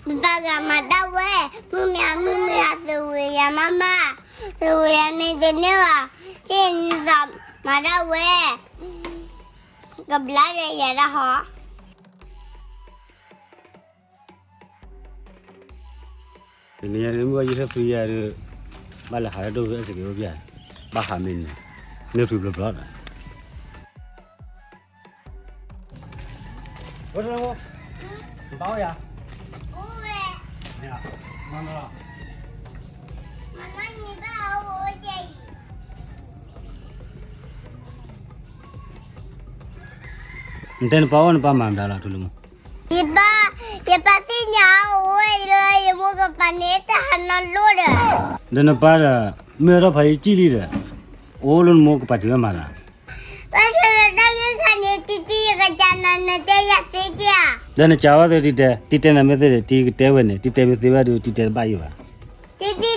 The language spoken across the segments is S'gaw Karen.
ပပၢ်ဂၤမၤတၢ်ဝဲ, မုၢ်မ့ၢ်မုၢ်မ့ၢ်ဟါ သုးဝံၤယၤမးမး, သုးဝံၤယၤမ့ၢ်တန့ၢ်ဘၣ်, က့ၤနသးမၤတၢ်ဝဲ, ကဘျါဒီးယၤတၢ်ဟီ. တနံၤညါဒုး မုၢ်ဂီၤယံၤဟဲဖုးယၤဒုး ဘၣ်လဲၤဟးလၢဒိၣ်ဝဲအစက့ၤအိၣ်ပျဲၢ်, ဘၣ်ဟးမ့ၢ်န့ၣ်, န့ၢ်ဖုးဘျီဘျီဒီး နတဲနပၢ်အိၣ် နပၢ်မၤမတၤလီၤ ထူလၢမူ. ယပၢ်, ယပၢ်သ့ၣ်ညါအိၣ်ဝဲလၢယမိၢ်ကပၤန့ၣ် တၢ်ဟးနီၢ်လိၣ်ဒီး. ဒီးနပၢ်ဒီး မ့ၢ်အဲၣ်ဒိးဖးယံာ်ကံၣ်လံဒီး အိၣ်လၢနမိၢ်ကပၤတုၤဝဲမၤလၢ်. ဘၣ်ဆၣ်ဒီးတၢ်ဂ့ၢ်ခါန့ၣ် တံတံ ယကစၢ်နၤ နတဲယၤသ့က့ၤဧါ. ဒီးနစံးဝဲသ့ၣ်တံတဲ, တံတဲနၤမ့ၢ်သ့ၣ်ဒီး တံကတဲဝဲန့ၣ်, တံတဲမ့ၢ်သ့ဝဲဒုး တံတဲတဘၣ်ယိၣ်ဘၣ်. တံတံ,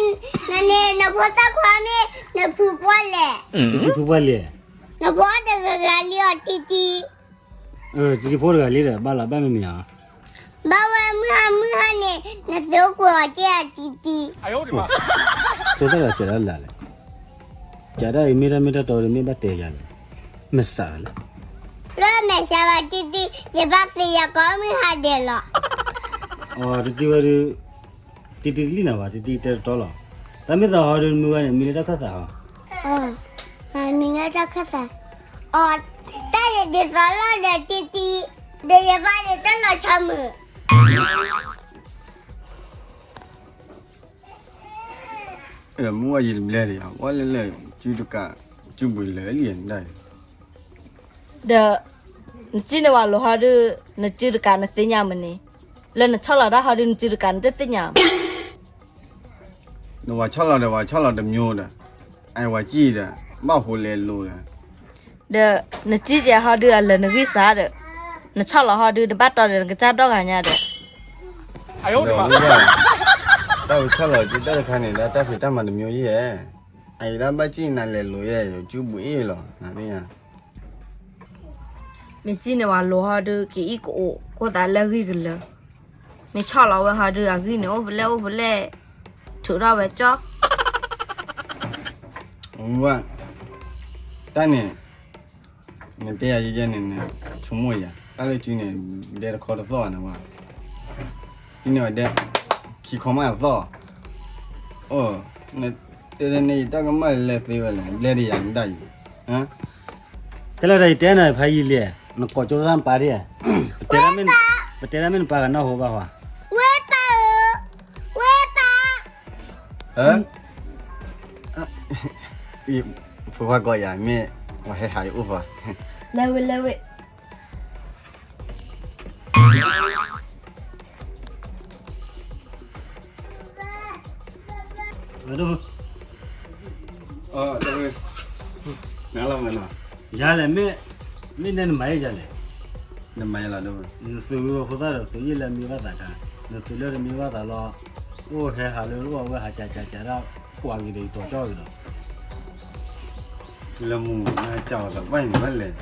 နန့ၣ် နဖိသၣ်ခွါမ့ၢ် နဖုပှၢ်လဲၣ်. တံတံဖုပှၢ်လဲၣ်. နဖိတဂၤဂၤလံအီၤ တံတံ. တံတံဖိတဂၤလံဒီး ဘၣ်လီၤ ဘၣ်မ့ၢ်မ့ၢ်ဧါ. ဘၣ်ဝဲမုၢ်ဟါမုၢ်ဟါန့ၣ် နသုကွံာ်အီၤက့ၤဧါ တံတံ. ဖိသၣ်တဂၤစံးဒၣ်လၢ်လဲၣ်, စံးဒၣ်အံၤမ့ၢ်တၢ်မ့ၢ်တၢ်တီဒီး မ့ၢ်ဘၣ်တဲယၤလဲၣ်, မ့ၢ်စးလၢ်. လၢမဲာ်ဆှးဘၣ် တံတံ, ယဘၣ်သ့ၣ်ညါကိးမုၢ်ဟါဒဲးလီၤ. အိ တံတံဝဲဒုး တံတံတလံၣ်နၤဘၣ် တံတံတဲတတီလီၤ. တၢ်မ့ၢ်သးဟီဒုး မုၢ်ဝဲန့ၣ် မံၤလၢတၢ်ခၢၣ်သးဟီ. မံၤလၢတၢ်ခၢၣ်သး. အိ တၢ်န့ၣ်ဒ်သိးလီၤဒီးတံတံ, ဒီးယဘၣ်န့ၣ်တၢ်လီၤဆီမုၢ်. မုၢ်ဝဲယံၤတဘျဲၣ်ဒံး ဝဲလဲၣ်လဲၣ် စုတကး စုဘှံးလၢာ်လံဒၣ်. ဒီး နစံၣ်န့ၢ်ဝဲလိၤဟီဒုး နစုတကးနသ့ၣ်ညါမ့ၢ်န့ၣ်, လၢနဆီၣ်လီၤတၢ်ဟီဒုး နစုတကးနတသ့ၣ်ညါ. နဝၤဆီၣ်လီၤဒီး ဝၤဆီၣ်လီၤတမျိုးဒီး, အဝၤစံၣ်ဒီး ဘၣ်ဟိလဲၤလိၤဒီး, ဒီး နစံၣ်ကဲဟီဒုး အလၢာ်နဂံၢ်စၢ်ဒီး, နဆီၣ်လီၤဟီဒုး တဘၣ်တီဒီး နကစၢ်ဒီဂၤညါဒီး တၢ်ဝဲဆီၣ်လီၤစုတၢ်တခါန့ၣ် လၢတၢ်ဖံးတၢ်မၤတမျိုးယဲၢ်, အအံၤဒၣ်ဘၣ်စံၣ်နၤလဲၤလိၤယဲၢ် ယစုဘှံးအ့ၣ်လီၤ နသ့ၣ်ညါ. မ့ၢ်စံၣ်န့ၢ်ဝဲလိၤဟီဒုး ကအံၣ်ကအိၣ် ကိၢ်သးလၢဂံၢ်ကလၢာ်, မ့ၢ်ဆီၣ်လီၤဝဲဟီဒုး အဂံၢ်န့ၣ် အိၣ်ဖဲလဲၣ်အိၣ်ဖဲလဲၣ်, ထုးထီၣ်ဝဲကၠီ ဝဲ, တၢ်န့ၣ် နတဲယၤယဲယဲန့ၣ် နဆိကမိၣ်ယၤ တၢ်လၢစုန့ၣ် ဒဲတခီတသီၣ်ဘၣ်န့ၣ်ဝဲ, စုန့ၢ်ဝဲဒဲ ခံခီမးတသီၣ်, အိ နတဲဒ်န့ၣ် ယတၢ်ကမၣ်လဲၤသ့ဝဲလဲၣ် ဘျဲၣ်ဒ်ယၤမတၤယံၤ, တဲလၢတၢ်ယတဲနၤဖးယံာ်လံ, နကိးကၠိသၣ်နပၢ်ဒ်, ပတဲတၢ်မ့ၢ်နပၢ်ကနီၢ်ဟိဘၣ်ဟီ, ဝဲပၢ်ဧၢ, ဝဲပၢ် ဖိခွါကိးယၤမ့ၢ် ဝဲဟဲဟးယအိၣ်ဖီ, လဲၤဝဲလဲၤဝဲ, ယၤလဲၣ်မ့ၢ်, မ့ၢ်နဲနမၤယဲယၤလဲၣ်, နမၤယဲလီၤ, နသုးဝံၤဖိသၣ်ဒီး သုးယံၢ်လၢအမံဘၣ်သးတၢ်, နသုးလၢတမံဘၣ်သးလီၤ, အိၣ်ဟဲဟးလၢအိၣ်အဝဲဟးကးကးကးဒၣ်, ကွၢ်က့ၤဒီးယတီၤကၠီက့ၤဒီး လၢမူနကၠီသးပှၢ်န့ၣ်ဘၣ်လဲၣ်,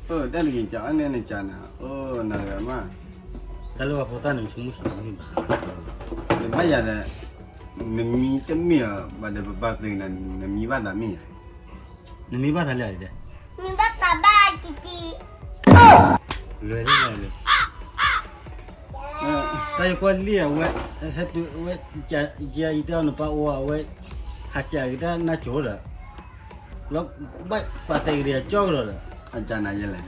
တၢ်တဂ့ၤကၠီအန့ၣ်နကၠီနၤ, နဂၤမး, တၢ်လၢပှၤဖိသၣ်န့ၣ် နဆိကမိၣ်ဆံးမ့ၢ်ဘၣ်, နဘၣ်ယၤဒီး, နမံတမ့ၢ်အီၤ ဘၣ်ဒီးပပၢ်သုးနၤ နမံဘၣ်သးမ့ၢ်ဧါ, နမံဘၣ်သးလၢအံၤဒဲး, မံဘၣ်သးဘၣ်တံတံ လွဲၢ်လံ, တၢ်ယကွၢ်လံအဝဲ, ဟဲတုၤဝဲ, ယတဲအီၤနပၢ်အိၣ်အဝဲ, ဟးကးက့ၤတၢ်နါစိၤဒီး, လီၤဘၣ်ပာ်သဲက့ၤဒီးကၠီကဒီးဒီး, အကၢ်နၤယဲလဲၣ်,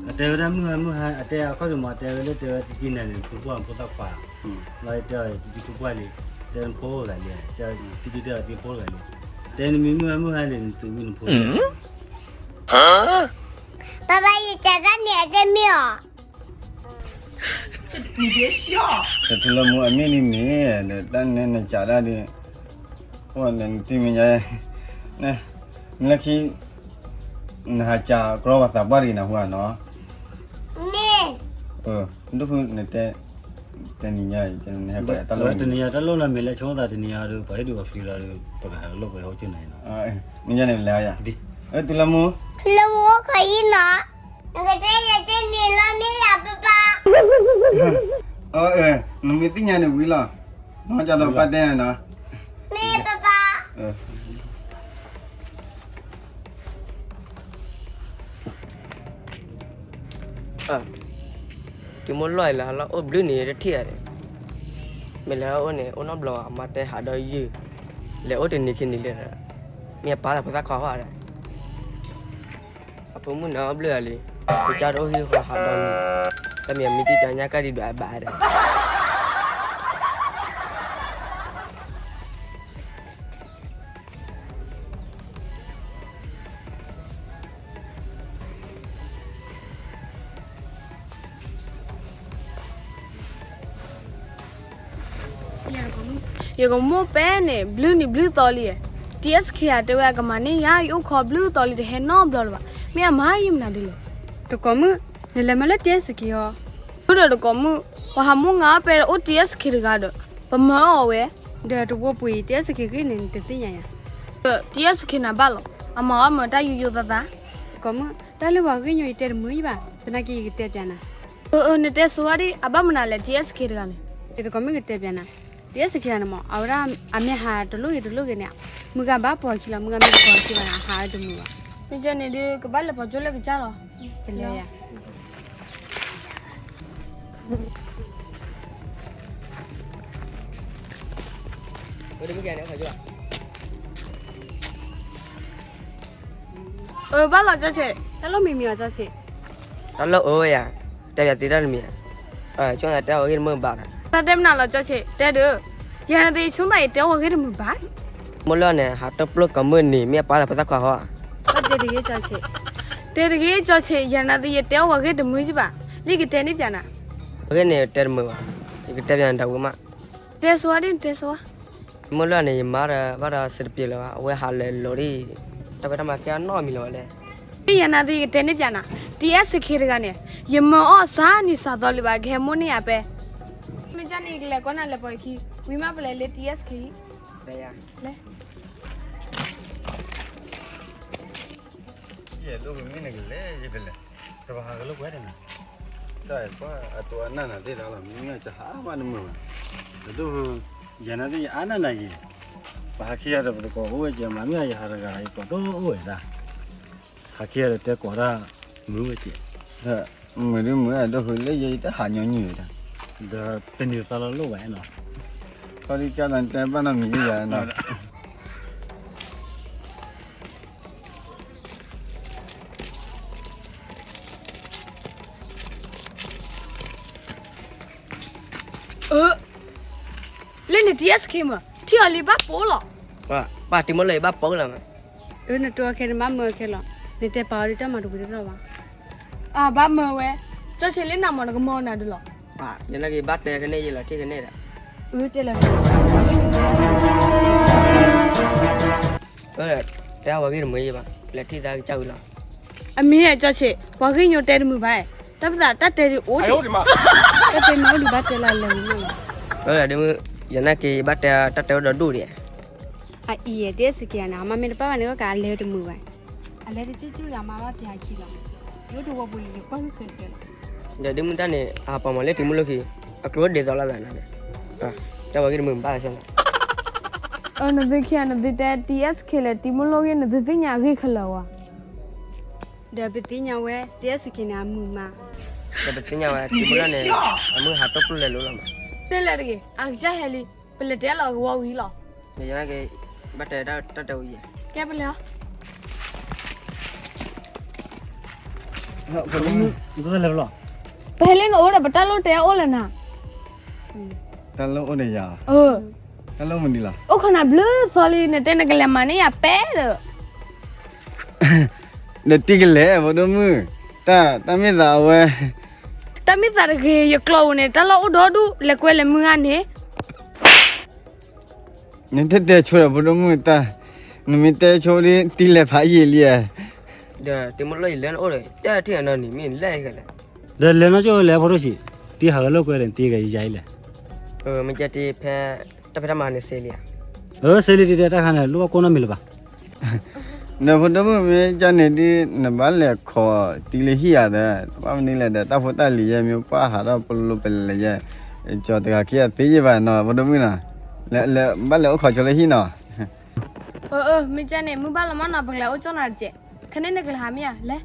အတဲဝဲဒၣ်မုၢ်ဟါမုၢ်ဟါ အတဲအခီၣ်ဒုးမး တဲဝဲလၢတဲဝဲတံတံန့ၣ်န့ၣ် ဖိပှၢ်ဖိသၣ်ခွါ, လီၤတဲအီၤတံတံဖိပှၢ်လံ, တဲနဖိဂၤလံ, တံတံတဲအီၤတံဖိတဂၤလံ, တဲနမံမုၢ်ဟါမုၢ်ဟါန့ၣ် နသုးဝံၤနဖိ, ပၢ်ပၢ် ယကးတၢ်န့ၣ်အတမ့ၢ်အီၤ တထူလၢမူအမ့ၢ်ဒ်န့ၣ် ဒီးတၢ်န့ၣ်နကးတၢ်ဒ်, အိၣ်နတံၤမ့ၢ်ညါ, လၢခံ, နဟးကးကြီပှၤသးပှၢ်တဂ့ၤနဟူဧါနီၤ, မ့ၢ်, ဒိၣ်ဖုနတဲ, တနံၤညါအံၤ တနံၤညါတၢ်လိၣ်လၢမ့ၢ်လၢဆိမိၣ်သးတနံၤညါဒီး ပှၤဟ့ၣ်ဒုးပှၤဖံးလီၤဒီး ပကဟးလိာ်ကွဲဟီၣ်ကၠိနၤအံၤနီၤ, နညါန့ၣ်လဲၤဧါ, ထူလၢမူ, ထူလၢမူအိၣ်ခိးအံၤနီၤ, နကတဲယၤတန့ၢ်လီၤမ့ၢ်ယၤပၢ်ပၢ်, အၢ နမ့ၢ်သ့ၣ်ညါန့ၣ်ဝံၤလီၤ. မ့ၢ်ကဒီးပၢ်တဲနီၤ. တံၤမိၢ်လီၢ်အံၤလၢဟးလီၤအိၣ်ဘျုးနံၤတထံၣ်ဧါန့ၣ်, မ့ၢ်လၢဟးအိၣ်န့ၣ် အိၣ်နီတဘျီဘၣ် အမါတဲဟးဒီးယုၢ်, လဲၤအိၣ်တနံၤခံနံၤလံဒီး, မ့ၢ်အပၢ်သးဖိသၣ်ခွါဟီဧါဒီး အဖိမုၣ်န့ၣ်အိၣ်ဘျုးဧါလံ, ကစၢ်တအိၣ်ဟံၣ်ဃီဟးဒီးနံၤ, တၢ်မ့ၢ်အမံၤတံၢ်ကညါကၢ်ဒံးဒွးအဘၣ်ဒီး ယကမိၣ်ပဲန့ၣ် ဘျုးနံၤဘျုးသီလံ. TSK ဧါ တဲဝဲအကမၤန့ၢ်ယၤ ယအိၣ်ခိးဘျုးသီလံ တဟဲနီတဘျီလၢၤဘၣ်. မ့ၢ်အမၤယံာ်မနုၤဒ်လဲၣ်. တကိးမုၣ်, နလဲၤမၤလၢ TSK အီၤ. မုၣ်ဒီးတကိးမုၣ်, ပှၤဟးမူငါအီၣ်ပဲဒီးအိၣ် TSK တဂၤဒီး ပမၤအီၣ်ဝဲ, ဒီးတဝီပှ့ၤ TSK ဂ့ၢ်န့ၣ် နတသ့ၣ်ညါယၤ. TSK နၤဘၣ်လီၤ, အမၤအီၣ်မၤတၢ်ယိယိသးသး. တကိးမုၣ်, တၢ်လၢပှၤဂ့ၢ်ညိယတဲတမုာ်ယဘၣ်, သနာ်က့ယကတဲပျးနၤ. အၢ အၢ နတဲဆိဝဲဒၣ် အဘၣ်မနုၤလဲၣ် TSK တဂၤန့ၣ်. ယတကိးမုၣ်ကတဲပျးနၤ, TSK တဂၤန့ၣ်မး အဝဲဒၣ်အမ့ၢ်ဟးတလိၣ်ဂ့ၤတလိၣ်ဂ့ၤန့ၣ်, မုၢ်ဂၤဘၣ်ပိာ်ခံလီၤ, မုၢ်ဂၤမ့ၢ်တပိာ်ခံဘၣ်န့ၣ် အဟးတမုာ်ဘၣ်. မ့ၢ်ကန့ၣ်ဒီး ကဘၣ်လဲၤပိာ်ကၠိလၢကစၢ်လီၤ. ကလဲၤယၤ. အၢ ဘၣ်လီၤကၠီဆံး, တၢ်လီၢ်မံၤမံၤအီၤကၠီဆံး, တၢ်လီၢ်အိၣ်ဝဲယၤ, တဲယၤသ့တၢ်တမံၤ, ဆိသးတဲအီၤဂ့ၢ်တမုာ်ဘၣ်, တၢ်တဲမနုၤလီၤကၠီဆံး, တဲဒုး, ယၤနသ့ဆိသးအံၤတဲအီၤဂ့ၢ်တမုာ်ဘၣ်. မိၢ်လီၢ်န့ၣ် ဟးတပျိၢ်ကိးမုၢ်နံၤ မ့ၢ်အပၢ်သးဖိသၣ်ခွါဟီဧါ. တဲတဂ့ၤကၠီဆံး, တဲတဂ့ၤကၠီဆံး, ယၤနသ့ယတဲအီၤဂ့ၢ်တမုာ်ယဘၣ်, လံကတဲန့ၢ်ပျးနၤ. အဂ့ၢ်န့ၣ်တဲတမုာ်ဘၣ်, ယကတဲပျးနၤဒၣ်ဝံၤမး. တဲဆိဝဲဒ် နတဲဆိဝဲ. မိၢ်လီၢ်န့ၣ် ယမါဒီးဘၣ်ဒီးစတပျ့ၤလၢၤဘၣ်, အဝဲဟးလဲၤလီၤဒ်, တၢ်ဖဲတၢ်မၤကဲအနီၢ်မံၤလၢၤဘၣ်လဲၣ်. ယၤနသ့ယကတဲန့ၢ်ပျးနၤ, TSK တဂၤန့ၣ်, ယမၤအီၣ်စၢ်နံၤစၢ်သီလံဘၣ် ကဟဲမိၢ်န့ၢ်ယၤပဲ. မ့ၢ်ကန့ၣ် ယကလဲၤကွၢ်နၤလဲၤပိာ်ခံ, ဝံၤမးပလဲၤလၢ TSK လဲၤ. ယဲၢ်လိၣ်မ့ၢ်နကလဲၤ ယကလဲၤ, တဘၣ်ဟးကလိၣ်ကွဲတနၤ, တၢ်ကွၢ်အတိအနၢ်နၤသ့ၣ်တၢ်လီၤ မ့ၢ်မ့ၢ်ကဟးမးတမုာ်ဘၣ်, တဒိၣ်, ယၤနသ့ယအါနၢ်နၤယဲၢ်, ပဟးခံဂၤဒီးပတကိးအိၣ်ဝဲကဲမး မ့ၢ်ယဟးတဂၤလီၤ ယကိးဒိၣ်အိၣ်ဝဲဒၣ်, ဟးခံဂၤဒီးတဲကိးတၢ်မုာ်ဝဲကဲ, မုာ်ဒုမုာ် အဒိၣ်ဃုာ်လၢယဲ ယတဟးညီနုၢ်ဝဲဒၣ်, ဒီးတနံၤသီလီၤလိၣ်ဝဲနီၤ, ခီဒ်ကၢ်သးတဲဘၣ်နီတမံၤဒ်ယၤနီၤ. အၢ, လၢန့ၣ် TSK မး ထံၣ်အီၤလံဘၣ်ပိာ်လီၤ. ပၢ်တံၤမိၢ်လီၢ်အံၤဘၣ်ပိာ်လီၤမး. အၢ နတိၢ်အီၣ်ခဲ နဘၣ်မၢအီၣ်ခဲလီၤ. နတဲပာ်အီၤဒ်တၢ်မၤတဝံၤတလီၢ်ဘၣ်. အဘၣ်မၢဝဲ, ကၠီဆံးလၢနၤမး နကမၢနၤဒုးလီၤ. ယနာ်က့ၤဘၣ်တဲကန့ၢ်ယလီၤထံၣ်ကန့ၢ်ဒီး. အၢ တဲလီၤ. တဲဝဲဂ့ၢ်တမုာ်ယဘၣ်, လဲၤထံၣ်သးကစၢ်ဝံၤလီၤ. အမ့ၢ်ကၠီဆံး ပှၤဂ့ၢ်ညိတဲတမုာ်ဘၣ်, တၢ်ပသးတၢ်တဲဒုးအိၣ်ဒံး, တၢ်တဲမ့ၢ်အိၣ်ဒံးဘၣ်တဲလၢအလဲၤဝံၤမးလီၤ. ယနာ်က့ၤဘၣ်တဲတၢ်တဲဝဲဒီးဒိၣ်ဒံး. အအံၤ TSK န့ၣ် အမါမ့ၢ်တပာ်ဘၣ်န့ၣ် ကလဲၤတမုာ်ဘၣ်. အလဲၤတကၠူၣ်ကၠူၣ်ဒီး အမါဘၣ်ပျးခံလီၤ. ယအိၣ်တဝီပူၤလံ ယပၢ်ဂ့ၢ်ဃဲတကဲလီၤ. ဒီးဒုးမုၢ်တၢ်န့ၣ် အပှၤမၤလၢတံၤမုၢ်လီၢ်ခံ, အကျိၤဒ်သိးလိာ်သးနၤန့ၣ်, တၢ်ဝဲဂ့ၢ်တမုာ်ဘၣ်လီၤ. နသုခံဂၤ နသုတဲ TSK လဲၣ် တံၤမုၢ်လီၢ်ဂ့ၢ် နသုသ့ၣ်ညါအဂ့ၢ်ခဲလၢာ်ဝဲ. ဒီးပသ့ၣ်ညါဝဲ TSK န့ၣ် အမုာ်မး. ဒီးပသ့ၣ်ညါဝဲ တံၤမုၢ်လီၢ်န့ၣ် အမုၢ်ဟးတိၢ်ပျိၢ်လဲၤလိၤလီၤမး. တဲလၢတဂ့ၤ အကစၢ်ဟဲလံ, ပလဲၤတဲလီၤကဝီၤဝံၤလီၤ. ယနာ်က့ၤ ဘၣ်တဲတၢ်တဲဝံၤယဲၢ်. ကဲပလဲၤလီၤ. ပဟဲလၢနအိၣ်ဒီး ပတၢ်လိၣ်တဲအိၣ်လၢနၤ. တၢ်လိၣ်အိၣ်ဒီးယၤ. တၢ်လိၣ်မနုၤလီၤ. အိၣ်ခိးနၤဘျုးသီလံ နတဲနကလဲၤမၤန့ၢ်ယၤပဲဒီး ဒီးတံၤကလဲၤ ဖိဒိၣ်မုၣ်, တၢ်မ့ၢ်သးအဝဲ, တၢ်မ့ၢ်သးတဂ့ၤ ယကျိာ်အိၣ်န့ၣ် တၢ်လီၢ်အိၣ်ဒီဒူၣ် လဲၤကွဲလဲၤမုၢ်ဂၤန့ၣ်. နတတဲဆိဒီး ဖိဒိၣ်မုၣ်တၢ်, နမ့ၢ်တဲဆိဒီး တံၤလဲၤဖးယံာ်လံဧါ. ဒီးတံၤမုၢ်လီၢ်ယံာ်လၢနအိၣ်ဒီး တၢ်ထံၣ်အနီၢ်န့ၣ် မ့ၢ်လဲၣ်လဲၣ်. ဒီးလဲၤနီၢ်ကၠိလဲၣ် ဖိဒိၣ်ဆံး, တံၤဟးဂဲၤလိာ်ကွဲဒီး တံၤဂဲၤယၤအံၤလဲၣ်. မ့ၢ်ကဲတံၤဖဲ တၢ်ဖဲတၢ်မၤန့ၣ်စ့လံဧါ. အၢ စ့လံတံၤတဲတၢ်ခါန့ၣ် လိၣ်ဘၣ်ကိးနီတမံၤလၢၤဘၣ်. နဖိဒိၣ်မုၣ်မ့ၢ်ကန့ၣ်ဒ် နဘၣ်လဲၤခိးတံၤလၢဟံၣ်ဧါဒီး ဘၣ်မနုၤလဲၣ်ဒီး တၢ်ဖိတၢ်လံၤယဲ မ့ၢ်ပှၢ်ဟးထီၣ်ပလိပလဲၤယဲ, ကၠီတဂၤခံဂၤသ့ယဲၢ်ဘၣ်နီၤ ဖိဒိၣ်မုၣ်နီၤ, လဲၤ ဘၣ်လဲၤအိၣ်ခိးဆိလၢဟံၣ်နီၤ. အၢ မ့ၢ်ကဲန့ၣ် မုၢ်ဘၣ်လီၤမးနီၤ ပကလဲၤအိၣ်ကၠီနီၤတကဲး, ခဲန့ၣ်နကလဲၤဟးမ့ၢ်ဧါ လဲၤ.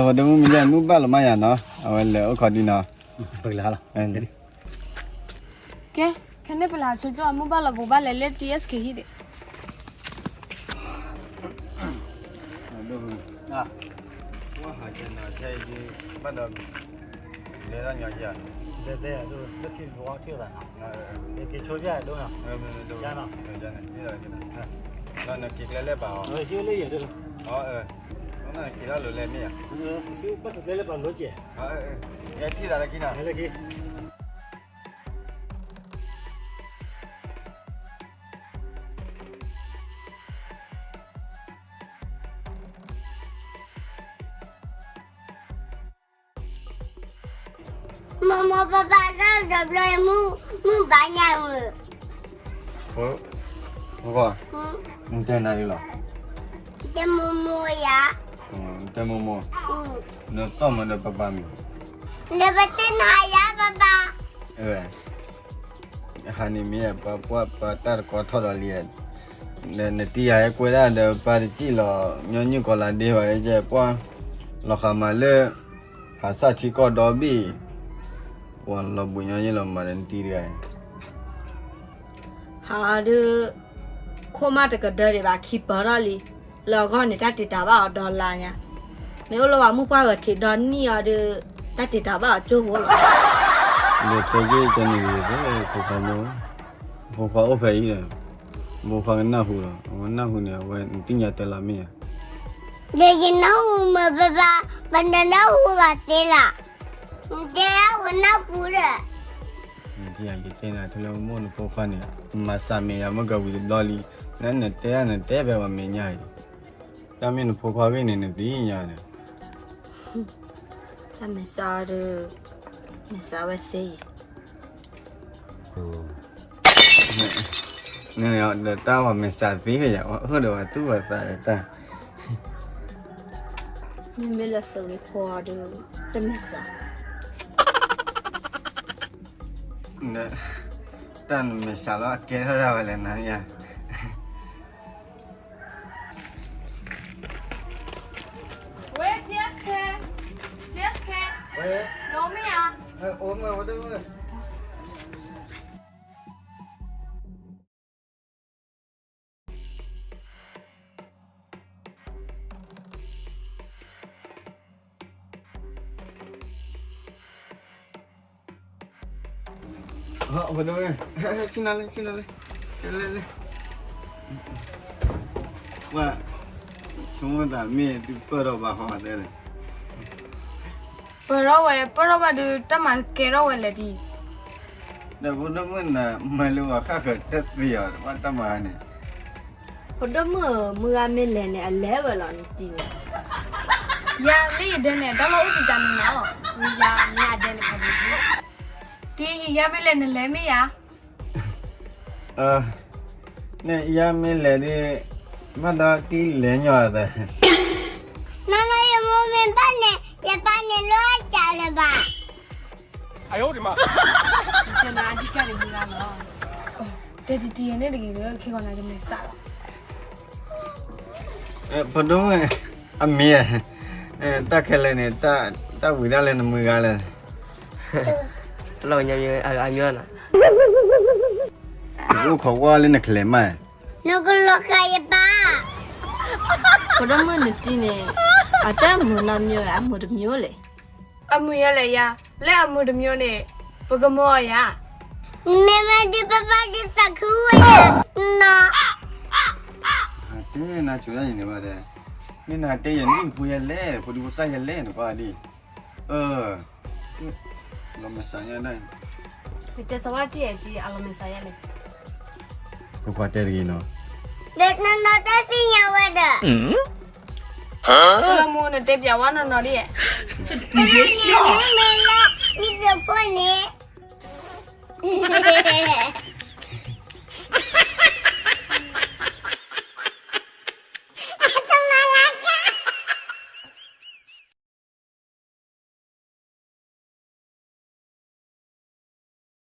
ဖိဒိၣ်မုၣ်မ့ၢ်ကဲ မုၢ်ဘၣ်လီၤမးယၤနီၤ အဝဲလဲၤအိၣ်ခိးဒံးနီၤ. ကဲ ခဲန့ၣ်ပလဲၤဟးဆိကၠီ မုၢ်ဘၣ်လီၤ ပကဘၣ်လဲၤလၢ တီၢ်အဲၣ်စက့ဟံၣ်ဒံး. မိၢ်မိၢ်ပၢ်ပၢ် တၢ်တဘျီ မုၢ်ဘၣ်ညါဧၢ. နတဲနၤလံလီၤ. တဲမိၢ်မိၢ်ယၤ. တဲမိၢ်မိၢ်, နသီၣ်မၤဒီးပၢ်ပၢ်မံၤ. ဒီးပတဲနၤယၤပၢ်ပၢ်. ဟါန့ၣ်မ့ၢ်ပှၤပှၢ်ပှၤတၢ်တကီထီၣ်ဒီးလံ, နတံၤယၤဟဲကွဲဒၣ်ဒီးပၢ်တစံၣ်လီၤ, ညီနုၢ်ကီၤလၤဒ့ဘၣ် ကဲပှၢ်လီၤဃာ်မးလၢ ဟးစၢ်ထံကီၢ်ဒီဘ့ၣ်, ပှၤလီၤဘှံးညီယဲၢ်လီၤမးဒီးနတံၤတဂၤအံၤ ဟးဒီး ခိၣ်မးတကဒၢဒံးဘၣ် ခံပၢၢ်ထီၣ်လံ, လၢအဂီၢ်န့ၣ် တၢ်တ့ၢ်တၢ်ဘၣ်အီၤဒီလါညါ, မ့ၢ်အိၣ်လၢပှၤမုၣ်ပှၢ်ဂၤထံးဒီနံၣ်အီၤဒီး တၢ်တ့ၢ်တၢ်ဘၣ်အီၤကၠိဖိလီၤ. ဒီးတဲက့ၤကန့ၣ် ဖိခွါမိၢ်, ဖိခွါအိၣ်ဖဲအံၤဒီး, ဖိခွါကနၢ်ဟူလီၤ, အဝဲနၢ်ဟူန့ၣ် အဝဲနသ့ၣ်ညါတဲလီၤမ့ၢ်ဧါ. ဒီးယနၢ်ဟူမ့ၢ်ပၢ်ပၢ်, ပနနၢ်ဟူဘၣ်သ့လီၤ. တဲအဝဲနၢ်ဟူဒီး ယတဲနၤထူလၢမိၢ်နဖိခွါန့ၣ်, မၤစၢ်မဲာ်ယၤမ့ၢ်ကဝံၤတဘျီလံ, နနတဲနတဲဖဲပှၤမဲာ်ညါအံၤ, တၢ်မ့ၢ်နဖိခွါဂ့ၢ်န့ၣ်နသ့ၣ်ညါန့ၣ်, တၢ်မဲာ်စးဒီး, မဲာ်စးဝဲသ့အံၤ, ဒီးတၢ်ပှၤမဲာ်စးသ့ယၤ, အိၣ်ဒီးပှၤသူၣ်ပှၤသးဒီးတၢ် မ့မ့ၢ်လၢသုးဂ့ၤဖိအီၤဒီး, တမ့ၢ်စး, တၢ်နမဲာ်စးလီၤအကဲထီၣ်ဒၣ်ဝဲလဲၣ်နၤယၤ. ဝဲ တီၢ်အဲၣ်စက့, တီၢ်အဲၣ်စက့, နအိၣ်မ့ၢ်ဧါ. အိၣ်မ့ၢ်ဝဲဒၣ် ဆ့ၣ်နီၤလၢ ဆ့ၣ်နီၤလၢ, လဲၤလဲၤလဲၤ, ဝဲ, ဆိကမိၣ်သးမ့ၢ်သုပၢၢ်ထီၣ်ဘၣ်ဃီတဲလဲၣ် ပၢၢ်ထီၣ်ဝဲ ပၢၢ်ထီၣ်ဘၣ်ဒီး တၢ်မၤကဲထီၣ်ဝဲလဲၣ်ဒ်အံၤ, ဒီးဖိဒိၣ်မုၣ်နၤ မၤလၢပှၤဃၣ်ဃၢၤတသ့အီၤ ဘၣ်တၢ်မၤန့ၣ်, ဖိဒိၣ်မုၣ်ဧၢ မုၢ်ဂၤမ့ၢ်လဲၤန့ၣ် အလဲၤဝဲလီၤနတံၤန့ၣ်, ယၤလၢယဒဲန့ၣ် တၢ်လီၢ်အိၣ်တံၢ်စၢ်နနၤလီၤ, မ့ၢ်ယၤမ့ၢ်အဒဲန့ၣ် ခီဒ်, တံၤယၤမ့ၢ်လဲၤနလဲၤမ့ၢ်ယၤ န့ၣ်ယၤမ့ၢ်လဲၤဒီး, ဘၣ်ဒီးတံၤလဲၤညီသး, နီၢ်နီၢ်ယမိၢ်မ့ၢ်ဘၣ်န့ၣ် ယပၢ်န့ၣ်လိၣ်အကၢ်လၢၤဘၣ်, အဒံကၢ်တဂ့ၤလီၤ, တဲတံၤတံၤန့ၣ်တဂ့ၤလၢ ခဲဂီၤနၤကမဲာ်စးလီၤ ဖိဒိၣ်မုၣ်, အမ့ၢ်, တၢ်ခဲလၢာ်န့ၣ်, တၢ်ဝံၤဒၣ်လၢနမုၢ်ဂၤလဲၣ်, တလီၤညါမ့ၢ်အမ့ၢ်နီၤ, အိၣ်ခိးကွၢ်လၢနကလဲၤမး, နကလီၤဃာ်ယပၢ်, ဖိဒိၣ်မုၣ်နတံၤန့ၣ်, အတၢ်မုာ်နီတမံၤ အမုာ်တမံၤလဲၣ် အမုာ်ယၤလဲၣ်ယၤ, လၢအမုာ်တမံၤန့ၣ်, ပကမၤအီၤယၤ, မ့ၢ်မ့ၢ်ဒုးပပၢ်ဒုးသးခုဝဲယၤ, နီၤ, တဲနၤကိၤဒၣ်ယၤန့ၣ်ဘၣ်ဒီး, မ့ၢ်နတဲယၤန့ၣ် ဖိယၤလဲၣ် ဖိဒံဖိသၣ်ယၤလဲၣ်န့ၣ်ကွၢ်ဒ်, အၢ, လီၤမဲာ်ဆှးညါဒၣ်, ယတဲစဝါတံၢ်အဲၣ်က့ အလီၤမဲာ်ဆှးယၤလဲၣ်, ဖိခွါတဲတဂ့ၤနီၤ, ဒီးနီၤနီၤတၢ်သ့ၣ်ညါဝဲဒီး လၢမူနတဲပျးဝဲနီၢ်နီၢ်ဒ်, မ့မ့ၢ်လၢ မ့ၢ်စ့ၢ်ဖိန့ၣ်,